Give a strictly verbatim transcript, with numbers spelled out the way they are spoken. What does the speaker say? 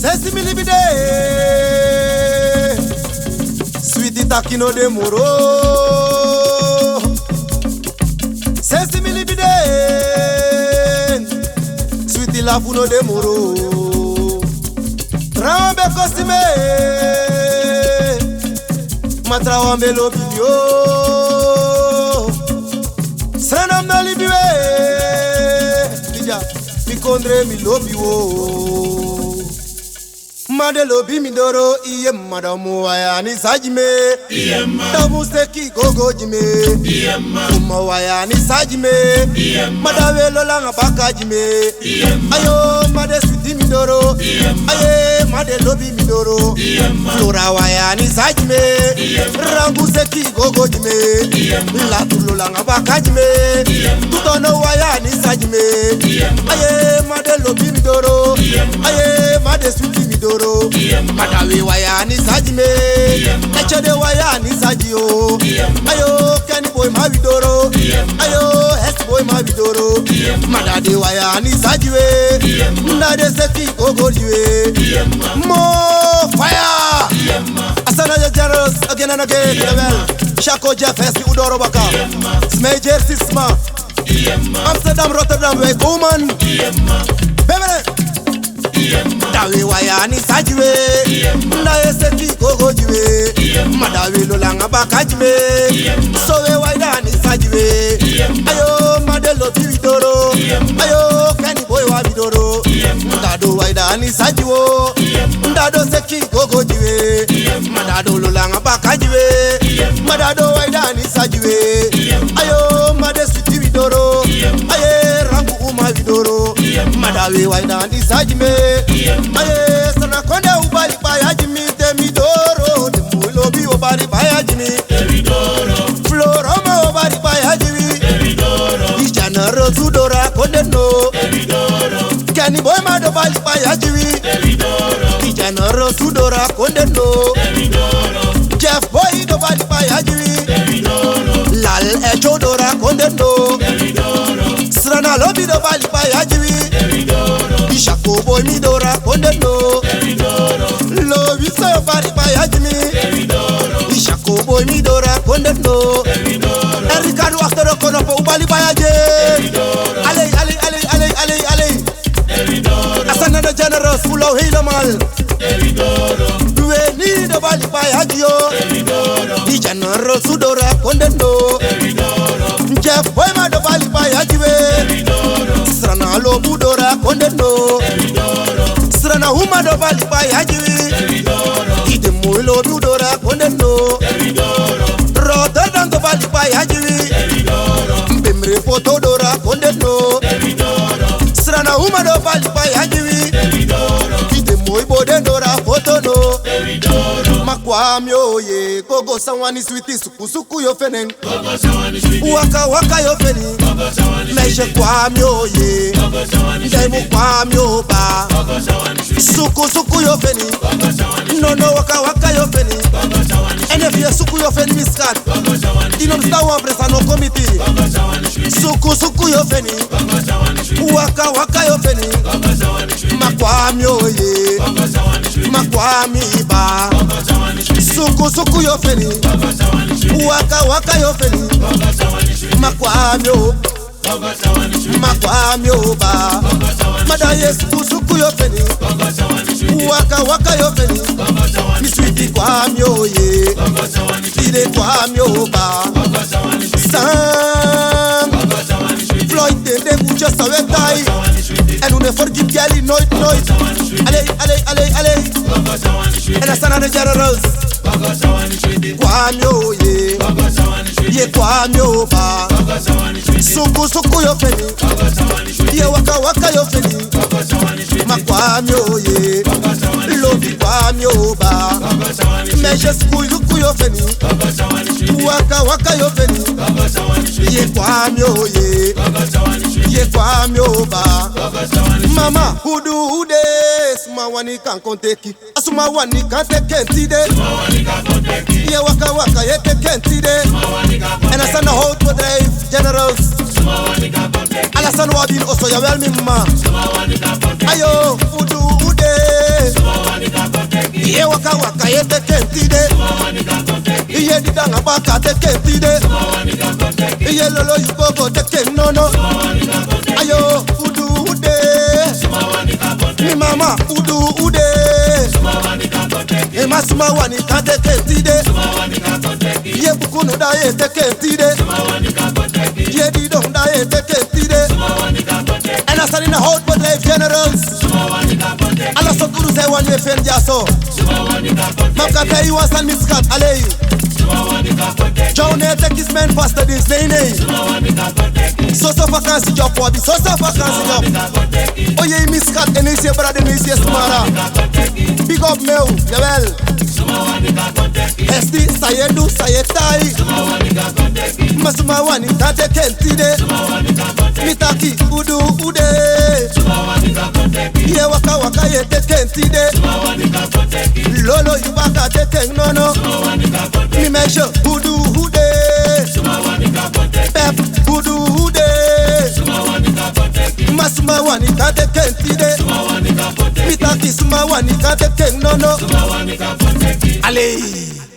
Sensi mi libi de, switi taki no de moro. Sensi mi libi de, switi lafu no de moro. Trawan be kosi mi, ma trawan be lobi mi o. Sranam no libi we. Dija, mi kondre mi lobi wo. Ma den lobi mi doro, iye ma, da mu waya ni sa gi mi. Iye ma. Da mu seki gogo gi mi. Iye ma. Mu waya ni sa gi mi. Iye ma. Ma da we lo langa baka gi mi. Iye ma. Ayo, ma den switi mi doro. Iye ma. Aye, ma den lobi mi doro. Iye ma. Flora waya ni sa gi mi. Iye ma. Rangu seki gogo gi mi. Iye ma. Latu lo langa baka gi mi. Iye ma. Tutono waya ni sa gi mi. Iye ma. Aye, ma den lobi mi doro. Iye ma. Aye, ma den switi mi doro. Iye ma. Ma da we waya ni sa gi mi. Iye ma. Eche de waya ni sa gi o. Iye ma. Ayo, Kenny Boy ma wi doro. Iye ma. Ayo, Hesi Boy ma wi doro. Iye ma. Ma da den waya ni sa gi we. Iye ma. Na den seki gogo gi we. Iye ma. More fire. Iye ma. Asana ya Generals, again and again, jawel. Shako Jeff, Hesi u doro baka. Smee Jersey sma. Amsterdam, Rotterdam, we go man. Bebere. Da we waya ni sa gi we. Na den seki gogo gi we. Ma da we lo langa baka gi mi. So we waya ni sa gi we. Ayo, ma den lobi wi doro. Ayo, Kenny Boy wa wi doro. Da do waya ni sa gi wo. Da do seki gogo gi we. Ma da do lo langa baka gi we. Ma da do waya ni sa gi we. Ayo, ma den switi wi doro. Aye, rangu uma wi doro. Ma da we waya ni sa gi mi. Aye, Srana Konde, u bali baya gi mi te mi doro. Den mu lobi, u bali baya gi mi. Flora ma, u bali baya gi wi. Di Generals u doro a konde no. Kenny Boy ma, do bali baya gi wi. Di Generals u doro a konde no. Jeff Boy, do bali baya gi wi. Lal Echo doro a konde no. Srana lobi, do bali baya gi wi. Di Shako Boy mi doro a konde no. Lobi so, u bali baya gi mi. Di Shako Boy mi doro a konde no. Erika du achter de konopo, u bali baya gi. Alei, alei, alei, alei, alei, alei. Asana de Generals, u lo helemaal. We ni, do bali baya gi o. Di Generals u doro a konde no. Jeff Boy ma, do bali baya gi we. Srana lobi, u doro a konde no. Srana uma, do bali baya gi wi. Di den mu lobi, u doro a konde no. Rotterdam, do bali baya gi wi. Bemre foto, u doro a konde no. Srana uma, do bali baya gi wi. Di den mu bode, u doro a foto no. Ma Kwame o ye, gogo san wani switi, suku suku yo feni en. Waka waka yo feni. Meisje, Kwame o ye. Daimu, Kwame o ba. Suku suku yo feni. No no, waka waka yo feni. En efu yu e suku yo feni, mi skat, yu no mus tan wan presa, no komiti. Suku suku yo feni. Waka waka yo feni. Ma Kwame o ye. Ma Kwame ba. Suku suku yo feni. Waka waka yo feni. Ma Kwame o. Ma Kwame o ba. Ma da ye suku suku yo feni. Waka waka yo feni. Mi switi Kwame o ye. Ide Kwame o ba. Sang. Floyd, den den mucha sawe tai. En un no e forgiti yali, nooit, nooit. Alei, alei, alei, alei. En a sani na de Generals. Kwame o ye. Ye Kwame o ba. Suku suku yo feni. Ye waka waka yo feni. Ma Kwame o ye. Lobi Kwame o ba. Meisje, suku suku yo feni. Waka waka yo feni. Ye Kwame o ye. Ye Kwame o ba. Mama, fu du u de, suma wani kan kon teki. A suma wani kan teki en tide. Ye waka waka ye teki en tide. En a sani na houdt bedrijf, Generals. Ala sani wi abi ini oso, yawel, mi mama. Ayo, fu du u de. Iye waka waka ye teke en tide. Iye didanga baka teke en tide. Iye lolo yu go go teke en nono. Ayo, udu ude. Mi mama, udu ude. Ema suma wani kan teke en tide. Iye bukunu da ye teke en tide. Iye didon da ye teke en tide. Èn a sani na houtbedrijf generals. Ala sortu unu san e wani e feni dya so. Ma mi kan taigi yu wan sani, mi skat, alei. Dya un no e teki smen fasta disi, nei nei. Soso vakansi dya fu abi, soso vakansi dya fu. O yei, mi skat, en no e si e brada, en no e si e smara. Big up Meu, jawel. Esti, san yu e du, san yu e tai. Ma suma wani kan teke en tide. Mi taki udu ude. Iye waka waka ye teke en tide. Lolo yu baka teke en nono. Mi meisje, udu ude. Pep, udu ude. Ma suma wani kan teke en tide. Mi taki suma wani kan teke en nono. Alei.